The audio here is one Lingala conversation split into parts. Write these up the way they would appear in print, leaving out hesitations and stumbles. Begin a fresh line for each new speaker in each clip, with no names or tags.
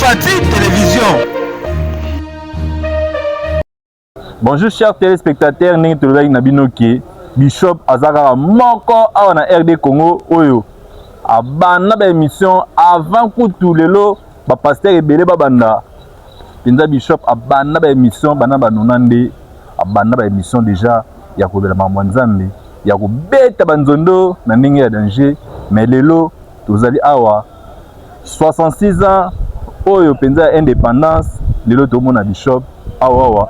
Paty Télévision.
Bonjour chers téléspectateurs, ndenge tolobaki na bino ke Bishop aza kaka moko awa na RD Congo oyo abanda ba émission avant kutu lelo ba pasteur ebele babanda mpenza. Bishop abanda ba émission banda banona nde abanda ba émission déjà ya kolobela makambo ya Nzambe, ya kobeta banzondo na ndenge ya danger. Mais lelo tozali awa 66 ans oyo mpenza ya indépendance. Lelo tomona Bishop awa awa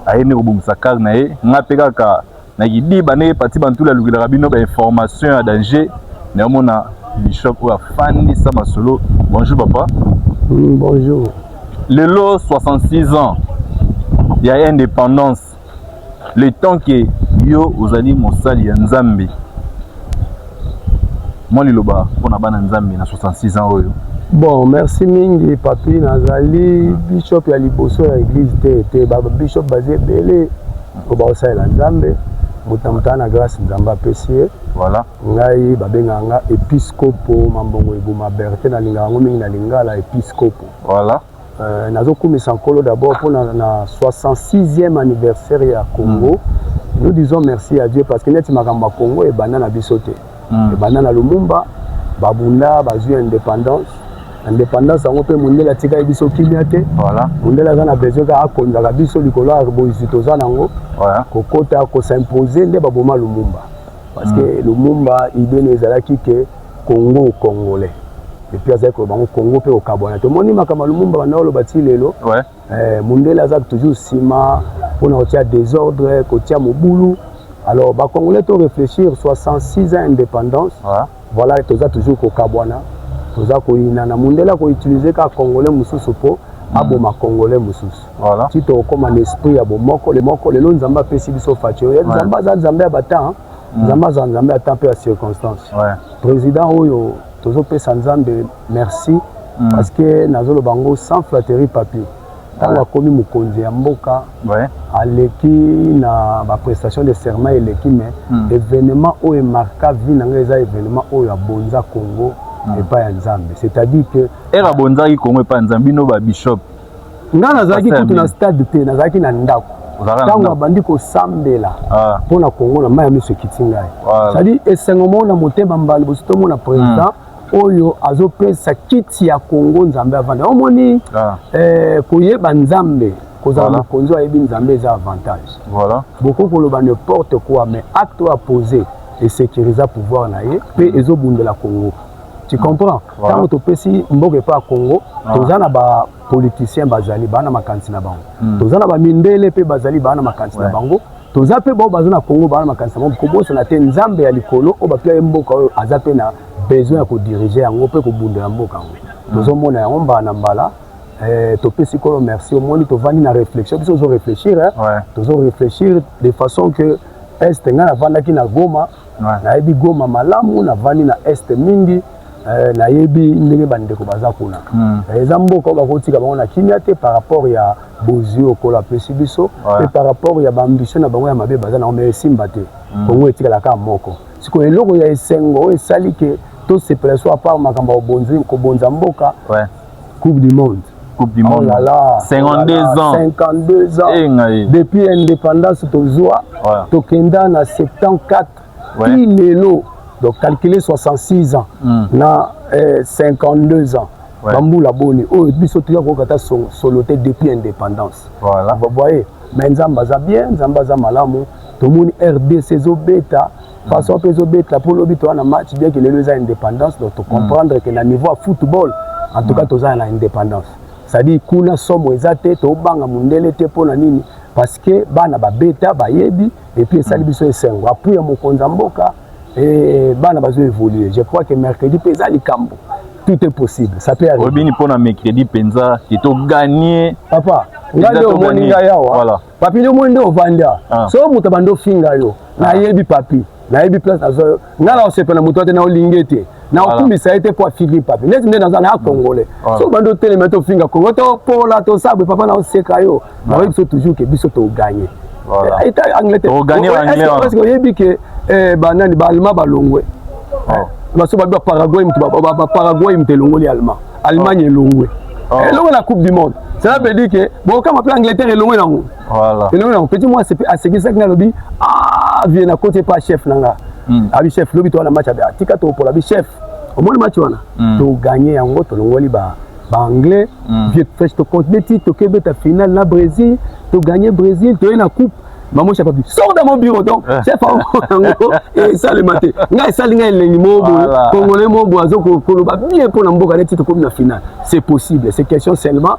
aye nde kobongisa kare na ye. Nga mpe kaka na kidiba ndenge Pati Bantula alukelaka bino bainformation ya danger, nayomona Bishop oyo afandisa masolo. Bonjour papa.
Bonjour.
Lelo 66 ans ya indépendance, le temps ke yo ozali mosali ya Nzambe, mwa liloba mpona bana Nzambe na 66 ans oyo?
Bon, merci mingi papi. Nazali bishop ya liboso ya église te te. Babishop baza ebele oyo baosalela Nzambe. Moto na moto aza na grâce Nzambe apesi ye. Ngai babengaka nga Episcopo Mambongo Ebuma Berte. Nalingaka yango mingi na lingala, episcopo. Nazokumisa Nkolo d'abord mpona na 66e anniversaire ya Congo. Nous disons merci à Dieu parce que neti makambo ya Congo ebanda na biso te. Ebanda na Lumumba, babunda, bazwi indépendance. Indépendance yango mpe mondele atikali biso kimia te. Mondele aza na besoin kaka akonzaka biso likolo ya bozwi toza nango. Kokota kos'impose nde baboma Lumumba, parce que Lumumba idée no ezalaki ke Congo congolais, et puis azali koloba bango Congo mpe kokabwana. Tomoni makambo ya Lumumba banda oloba ti lelo. Mondele aza toujours nsima mpona kotia désordre, kotia mobulu. Alors Bacongolais, to réfléchir. 66 ans indépendance, voilà, toza toujours kokabwana, toza koyinana. Mondele akoutilize kaka Congolais mosusu mpo aboma Congolais mosusu. Ti tokokóma na esprit ya bomoko le moko. Lelo Nzambe apesi biso Fatshi oyo. Nzambe aza Nzambe ya batemps, Nzambe aza Nzambe ya temps mpe ya circonstance. Président oyo, tozopesa Nzambe merci parce que nazoloba yango sans flatterie, papier, ntango akomi mokonzi ya mboka, aleki na baprestation de serment eleki, mais événement oyo emarka vie na ngai eza événement oyo abonza Congo epai ya Nzambe, c'est-à-dire que
Ere abonzaki Kongo epai ya Nzambe, bino babishop?
Ngai nazalaki kutu na stade te, nazalaki na ndako. Ntango abandi kosambela mpo na Kongo, na mai ya miso ekiti ngai. C'est-à-dire esengo moko na motema, mbala liboso tomona président oyo azopesa kiti ya Kongo Nzambe avanda. Omoni, koyeba Nzambe, kozala mokonzi oyo ayebi Nzambe eza avantage. Bokoki koloba n'importe quoi, mais acte oyo apose esécurisa pouvoir na ye mpe ezobundela Congo, tu comprends? Ntango topesi mboka epai ya Congo, toza na bapoliticien bazali baa na makanisi na bango, toza na bamindele mpe bazali baa na makanisi na bango, toza mpe bao baza na Congo baa na makanisi na bango. Kobosana te, Nzambe ya likolo oyo bapia ye mboka oyo aza mpe na besoin ya kodirige yango mpe kobundela mboka yango. Tozomona yango mbala na mbala. Topesi Kolo merci. Omoni, tovandi na réflexion, biso ozo réfléchir, hein? Tozo réfléchir de façon que est, ngai navandaki na Goma, nayebi Goma malamu, navandi na est mingi, nayebi ndenge bandeko baza kuna. Eza mboka oyo bakotika bango na kimia te par rapport ya bozwi oyo Kolo apesi biso mpe par rapport ya baambition na bango ya mabe baza nango, mais esimba te. Kongo etikala kaka moko. Sikoyo eloko ya esengo oyo esali ke tosepela so, à part makambo ya kobonza mboka, Coupe du monde.
Coupe du monde.
Oh là là.
52
oh là
ans.
52 ans.
Eh, ngai.
Depuis indépendance tozwa, tokenda na 74 ti lelo. Donc calculer 66 ans na 52 ans. Bambula boni oyo biso toya koyoka ta solo te depuis indépendance? Vous voyez, mais Nzambe aza bien, Nzambe aza malamu. Tomoni RDC ezobeta façon mpe ezobeta mpo lobi toza na match, bien que lelo eza indépendance. Donc tocomprendre que na niveau ya football, en tout cas toza na indépendance, c'est-à-dire kuna somo eza te, tobanga mondele te. Mpo na nini? Parce que bana babeta bayebi, et puis esali biso esengo, appui ya mokonzi ya mboka, bana bazo évoluer. Je crois que mercredi mpe eza likambo, tout est possible, ça peut arriver.
Obini mpona mercredi mpenza ke toganye?
Papa, ngai nde omoni ngai awa. Papi, nde omoni nde ovandi awa. So moto abandi ofinga yo, nayebi papi, nayebi place nazwa yo. Ngai na osepela moto te, na olingi te, na okumisa ye te mpo afingi papi. Neti nde naza na Congolais, so obandi otelema te, ofinga Congo, topola tosabwe, papa, na oseka yo. Nayebi biso toujours ke biso toganye. Eta Angleterre, oyebi ke banani, Baallemand balongwe, baso babi Baparaguay, moto Baparaguay moto elongoli Allemand, Allemagne elongwe. Elongo na Coupe du monde, cela veut dire que bokama mpe Angleterre elongo nango. Elongo nango. Petit moi asekisaki nga, alobi: "Ah vieux, na koti epa chef na nga." Abi: "Chef, lobi towana match." Abi: "Atika topola." Abi: "Chef, omoni match wana, toganye yango, tolongoli ba baanglais. Vieux fresh, tobeti, tokebeta finale na Brésil, toganye Brésil, toye na coupe." Mamo chef abi: "Sors dans mon bureau." Donc chef yango esalema te. Ngai esali ngai elengi moko boye, Congolais moko boye azo koloba bien mpo na mboka neti tokomi na finale. C'est possible, c'est question seulement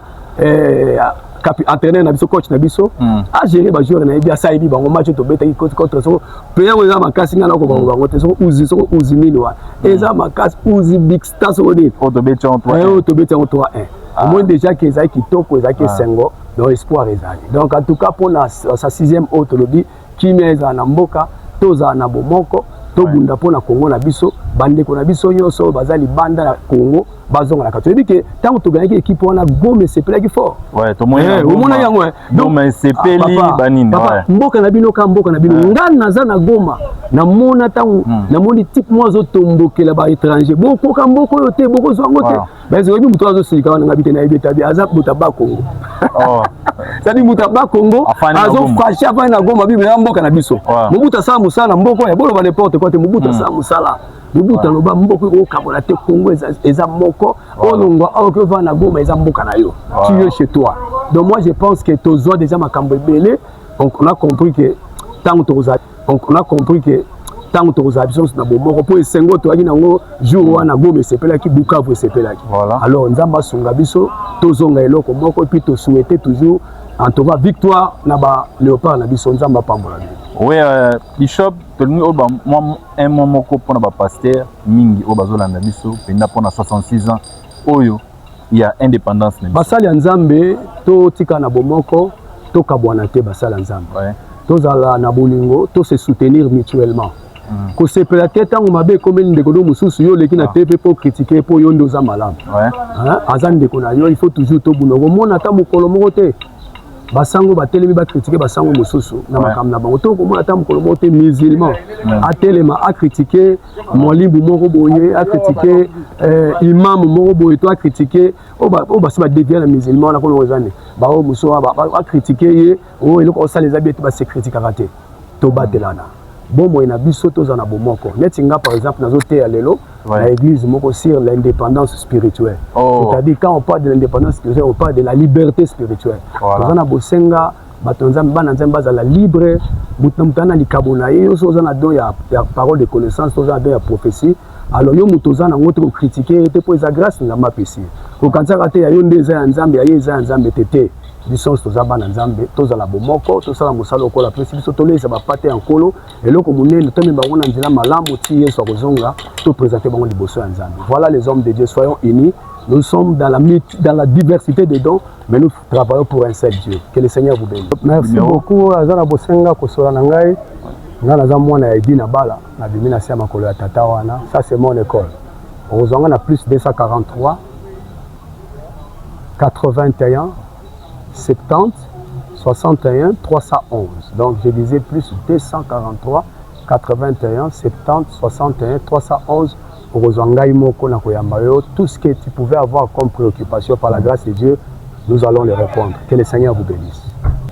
entraîneur na biso, coach na biso, agérer bajoueur na yebi, asayebi bango. Match tobetaki contre soko pe yango eza makasi, ngai nakoka bango te. Soko uzi, soko uzi nini wana eza makasi, uzi big star, soko nini.
Oyo tobeti yango.
Oyo tobeti yango 3-1, omoni déjà ke ezali kitoko, ezalaki esengo. Donc espoir ezali. Donc en tout cas, mpona sa sixième oyo tolobi, kimia ezala na mboka, tozala na bomoko, tobunda mpona Kongo na biso. Bandeko na biso nyonso oyo baza libanda ya Kongo bazonga na kati. Toyebi ke ntango toganyaki équipe wana, Goma esepelaki fort. Omonaki yango.
Goma esepeli banini.
Mboka na bino ka mboka na bino. Nga naza na Goma, namona ntango namoni type moko azotombokela baétranger: "Bokoka mboka oyo te, bokozwa yango te." Bayebi moto azosilika wana, ngabi te, nayebi etabi aza moto aba Kongo, c'est-à-dire moto aba Kongo azofâcher, afandi na Goma. Bible ya mboka na biso, Mobutu asala mosala na mboka oyo, boloba n'importe quoi te. Mobutu asala mosala. Mobutu aloba mboka ekokabola te, Kongo eza moko. Olongwa awa, oki na Goma, eza mboka na yo, tu es chez toi. Donc moi je pense que tozwa déjà makambo ebele. On a compris que ntango tokozala, on a compris que ntango tokozala biso nyonso na bomoko, mpo esengo toyaki nango jour wana, Goma esepelaki, Bukavu esepelaki. Alors Nzambe asunga biso, tozonga eloko moko, et puis tosouhaite toujours en tout cas victoire na baléopard na biso. Nzambe apambola bino.
Oui, bishop, tolingi oyo mwa un mois moko mpona bapasteur mingi oyo bazolanda biso mpenza mpona 66 ans oyo ya indépendance na biso.
Basali ya Nzambe, totika na bomoko, tokabwana te. Basali ya Nzambe, tozala na bolingo, tose soutenir mutuellement. Kosepela te ntango mabe ekomeli ndeko no mosusu, yo oleki na TV mpo critiquer, mpo yo nde oza malamu. Aza ndeko na yo, il faut toujours tobunda. Komona ata mokolo moko te basango batelemi bacritiquer basango mosusu na makambo na bango. To komona ata mokolo moko te musulman atelema acritiquer molimbu moko boye, acritiquer imam moko boye, to acritiquer oyo basi badévier na musulman wana. Kono eza ne baoyo mosusu acritiquer ye, oyo eloko osala eza bien te. Base critiquaka te. Tobatelana bomoi na biso, toza na bomoko. Neti nga par exemple, nazoteya lelo na église moko sur l'indépendance spirituelle. C'est-à-dire, quand on parle de l'indépendance spirituelle, on parle de la liberté spirituelle. Toza na bosenga bato Nzambe, bana Nzambe bazala libre, moto na moto aza na likabo na ye. Yo so oza na don ya parole de connaissance, to oza na don ya prophétie, alors yo moto oza nango te, kocritiquer ye te, mpo eza grâce Nzambe apesi ye. Kokanisaka te ya yo nde eza ya Nzambe, ya ye eza ya Nzambe te. Te, biso nyonso toza bana Nzambe. Tozala bomoko, tosala mosala okola apesi biso, toleyisa bapate ya Nkolo. Eloko monene, tomema bango na nzela malamu ti Yesu akozonga, toprésente bango liboso ya Nzambe. Voilà, les hommes de Dieu, soyons unis. Nous sommes dans la diversité des dons, mais nous travaillons pour un seul Dieu. Que le Seigneur vous bénisse. Merci beaucoup. Aza na bosenga kosola na ngai, ngai naza mwana ya Edina Bala, nabimi na se ya makolo ya tata wana. Ça, c'est mon école. Okozwa nga na plus 243 81 70 61 311. Donc je disais plus 243 81 70 61 311. Okozwa ngai moko na koyamba yo. Tout ce que tu pouvais avoir comme préoccupation, par la grâce de Dieu, nous allons les répondre. Que le Seigneur vous bénisse.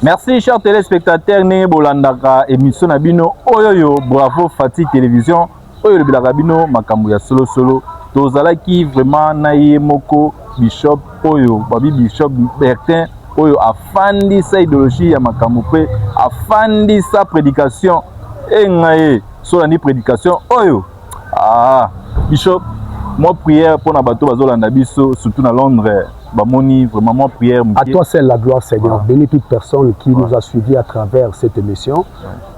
Merci, chers téléspectateurs. Ndenge bolandaka émission na bino oyo oyo, Bravo Fati Télévision, oyo elobelaka bino makambo ya solosolo. Tozalaki vraiment na ye moko bishop oyo babi bishop Bertin, oyo afandisa idéologie ya makambo mpe afandisa prédication enga ye. So olandi prédication oyo, ah, bishop, mwa prière mpona bato bazolanda biso, surtout na Londres, bamoni vraiment mwa prière.
À toi seule la gloire, Seigneur. Voilà. Bénis toute personne qui nous a suivis à travers cette émission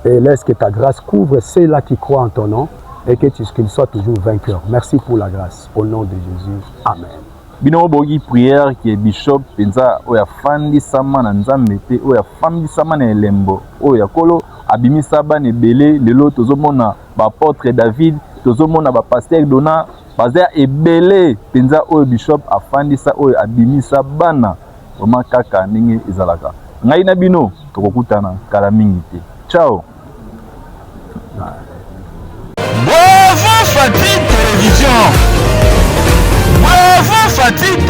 et laisse que ta grâce couvre ceux-là qui croient en ton nom et que tu qu'ils soient toujours vainqueurs. Merci pour la grâce. Au nom de Jésus. Amen.
Bino boyoki prière ke bishop mpenza oyo afandisama na Nzambe mpe oyo afandisama na elembo oyo ya Nkolo, abimisa bana ebele. Lelo tozomona baapôtre David, tozomona bapasteur Dona, baza ebele mpenza oyo bishop afandisa, oyo abimisa bana vraiment kaka ndenge ezalaka. Ngai na bino tokokutana kala mingi te. Ciao.
Bravo Fati Télévision. Bravo Fati.